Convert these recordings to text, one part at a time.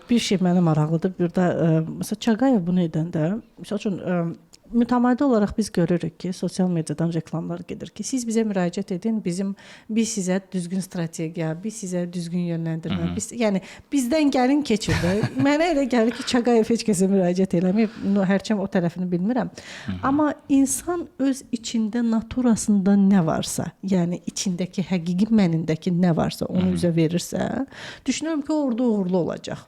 Bir şey mənə maraqlıdır. Burada məsələn Çağayev bunu edəndə, məsəl üçün mütəmadi olaraq biz görürük ki, sosial mediadan reklamlar gedir ki, siz bizə müraciət edin, biz sizə düzgün strategiya, biz sizə düzgün yönləndirmə, biz, yəni bizdən gəlin keçin də. Mənə elə gəlir ki, Çağayev heç kəsə müraciət eləməyib. No, hərçən o tərəfini bilmirəm. Amma insan öz içində, naturasında nə varsa, yəni içindəki həqiqi mənindəki nə varsa, onu üzə verirsə, düşünürəm ki, o orada uğurlu olacaq.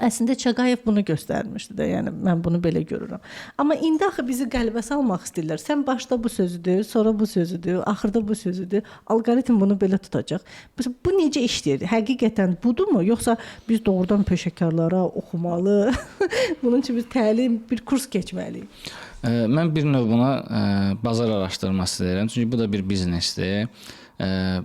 Əslində Çağayev bunu göstərmişdi də, yəni mən bunu belə görürəm. Amma indi axı bizi qəlbə salmaq istəyirlər. Sən başda bu sözüdür, sonra bu sözüdür, axırda bu sözüdür. Alqoritm bunu belə tutacaq. Məsələn, bu necə işləyir? Həqiqətən budurmu, yoxsa biz doğrudan peşəkarlara oxumalı, bunun üçün bir təlim, bir kurs keçməliyik? Mən bir növ buna bazar araşdırması deyirəm. Çünki bu da bir biznesdir.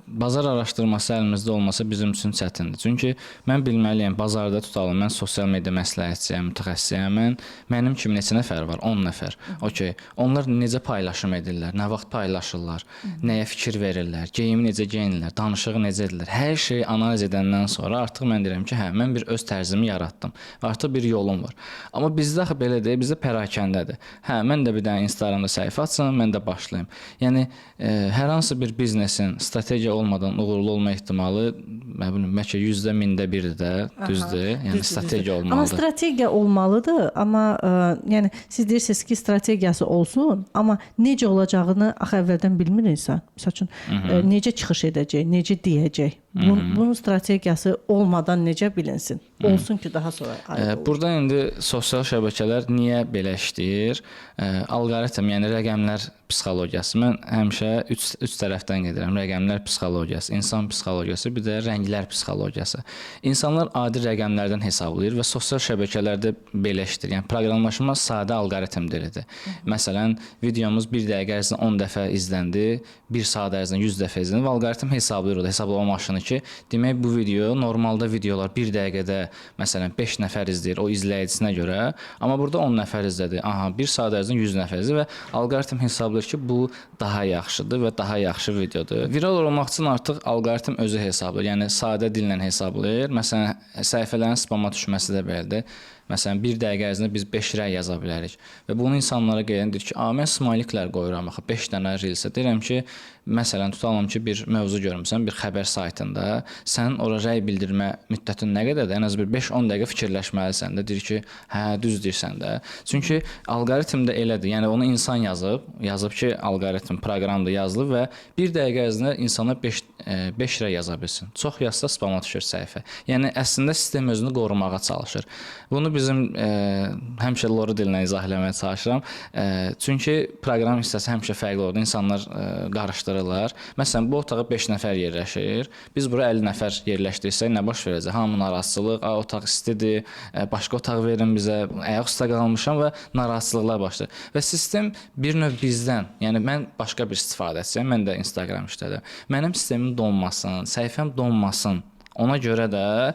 Bazar araşdırması əlimizdə olmasa bizim üçün çətindir. Çünki mən bilməliyəm, bazarda tutalım, mən sosial media məsləhətçiyəm, mütəxəssisiyəm. Mənim kimi neçə nəfər var? 10 nəfər. Okay. Onlar necə paylaşım edirlər, nə vaxt paylaşırlar, nəyə fikir verirlər, geyimi necə geyinirlər, danışığı necə edirlər. Hər şeyi analiz edəndən sonra artıq mən deyirəm ki, hə, mən bir öz tərzimi yaratdım və artıq bir yolum var. Amma bizdə axı belə deyil, bizdə pərakəndədir. Hə, mən də bir dənə Instagramda səhifə açım, mən də başlayım. Yəni hər hansı bir biznesin strategiya olmadan uğurlu olma ehtimalı, nə bilim, bəlkə yüzdə mində birdir də, düzdür? Yəni strategiya Düzdür. Amma olmalıdır. Strategiya olmalıdır, amma yəni siz deyirsiniz ki, strategiyası olsun, amma necə olacağını axı əvvəldən bilmir insan. Məsəl üçün, necə çıxış edəcək, necə deyəcək. Bunun strategiyası olmadan necə bilinsin? Olsun ki, daha sonra aid olur. Burada indi sosial şəbəkələr niyə belə işləyir? Alqoritm, yəni rəqəmlər psixologiyası. Mən həmişə üç tərəfdən gedirəm. Rəqəmlər psixologiyası, insan psixologiyası, bir də rənglər psixologiyası. İnsanlar adi rəqəmlərdən hesablayır və sosial şəbəkələrdə belə işləyir. Yəni proqramlaşma sadə alqoritm dilidir. Məsələn, videomuz bir dəqiqə ərzində 10 dəfə izləndi, 1 saat ərzində 100 dəfə izləndi və alqoritm hesablayır orada, hesablama maşını ki, demək bu video, normalda videolar bir dəqiqədə məsələn 5 nəfər izləyir o izləyicisinə görə, amma burada 10 nəfər izlədi. Aha, 1 saat ərzində 100 nəfər izlədi və alqoritm hesablayır ki, bu daha yaxşıdır və daha yaxşı videodur. Viral olmaq üçün artıq alqoritm özü hesablayır. Yəni sadə dillə hesablayır. Məsələn, səhifələrin spama düşməsi də belədir. Məsələn, bir dəqiqə ərzində biz 5 rəy yaza bilərik. Və bunu insanlara gələn deyir ki, "A, mən smayliklər qoyuram axı 5 dənə reelsə." Deyirəm ki, məsələn, tutalım ki, bir mövzu görmüsən bir xəbər saytında, sən ora rəy bildirmə müddətin nə qədərdir? Ən az bir 5-10 dəqiqə fikirləşməlisən də. Deyir ki, hə, düz deyirsən də. Çünki alqoritm də elədir. Yəni onu insan yazıb, yazıb ki, alqoritm proqramda yazılıb və bir dəqiqə ərzində insana 5 rəy yaza bilsin. Çox yazsa spama düşür səhifə. Yəni əslində sistem özünü qorumağa çalışır. Bunu bizim həmişə loru dilinə izah eləməyə çalışıram. Çünki proqram hissəsi həmişə fərqli olur. İnsanlar qarışdırırlar. Məsələn, bu otağa 5 nəfər yerləşir. Biz bura 50 nəfər yerləşdirsək nə baş verəcək? Hamı narazılıq, "A, otaq istidir, başqa otaq verin bizə, ayaq üstə qalmışam" və narazılıqlar başlayır. Və sistem bir növ bizdən, yəni mən başqa bir istifadəçiyəm, mən də Instagram işlədirəm. Mənim sistemim donmasın, səhifəm donmasın. Ona görə də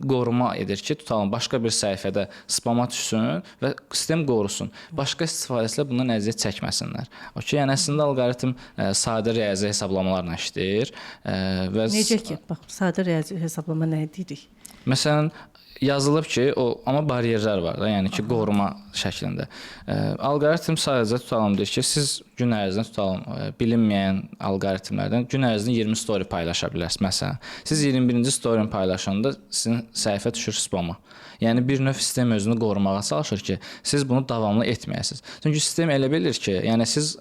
qoruma edir ki, tutalım başqa bir səhifədə spama düşsün və sistem qorusun. Başqa istifadəçilər bundan əziyyət çəkməsinlər. Okay, yəni əslində alqoritm sadə riyazi hesablamalarla işləyir və Necə ki, bax, sadə riyazi hesablama nə deyirik? Məsələn, yazılıb ki, o amma baryerlər var da, yəni ki, qoruma şəklində. Alqoritm sadəcə tutalım deyir ki, siz gün ərzində tutalım bilinməyən alqoritmlərdən gün ərzində 20 story paylaşa bilərsiniz məsələn. Siz 21-ci story paylaşanda sizin səhifə düşür spama. Yəni bir növ sistem özünü qorumağa çalışır ki, siz bunu davamlı etməyəsiniz. Çünki sistem elə bilir ki, yəni siz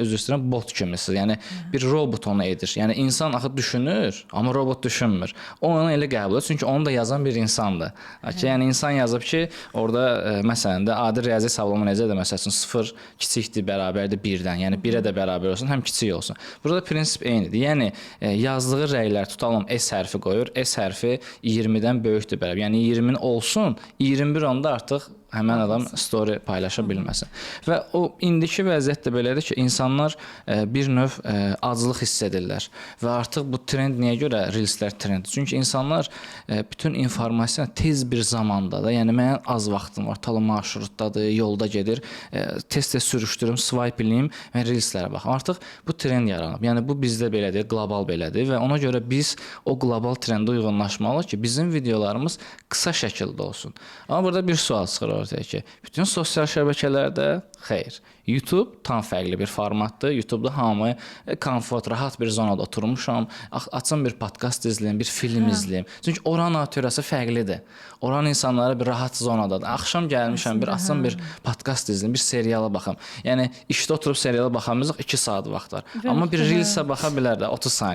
üzr istəyirəm, bot kimisiniz. Yəni bir robot onu edir. Yəni insan axı düşünür, amma robot düşünmür. O onu elə qəbul edir, çünki onu da yazan bir insandır. Ki, yəni insan yazıb ki, orada məsələn də adi riyazi hesablama necədir? Məsəl üçün 0 kiçikdir, bərabərdir 1-dən. Yəni 1-ə də bərabər olsun, həm kiçik olsun. Burada prinsip eynidir. Yəni yazdığı rəylər tutalım S hərfi qoyur. S hərfi 20-dən böyükdür bərabər. Yəni 20-nin olsun, 21 onda artıq həmən adam story paylaşa bilməsin. Və o indiki vəziyyət də belədir ki, insanlar bir növ aclıq hiss edirlər və artıq bu trend, niyə görə reelslər trenddir? Çünki insanlar bütün informasiyanı tez Tez bir zamanda da, yəni mənim az vaxtım var, tala marşrutdadır, yolda gedir, tez-tez sürüşdürüm, swipe eləyim və reelslərə baxım. Artıq bu trend yaranıb. Yəni bu bizdə belədir, qlobal belədir və ona görə biz o qlobal trendə uyğunlaşmalıyıq ki, bizim videolarımız qısa şəkildə olsun. Amma burada bir sual çıxır ortaya ki, bütün sosial şəbəkələrdə xeyr. YouTube tam fərqli bir formatdır. YouTube-da hamı komfort, rahat bir zonada oturmuşam. Açım bir podkast izləyim, bir film izləyim. Çünki oranın auditoriyası fərqlidir. Oranın insanları bir rahat zonadadır. Axşam gəlmişəm, bir açım bir podkast izləyim, bir seriala baxım. Yəni işdə oturub seriala baxamızıq 2 saat vaxt var. Amma bir reelsə baxa bilər də 30 saniyə.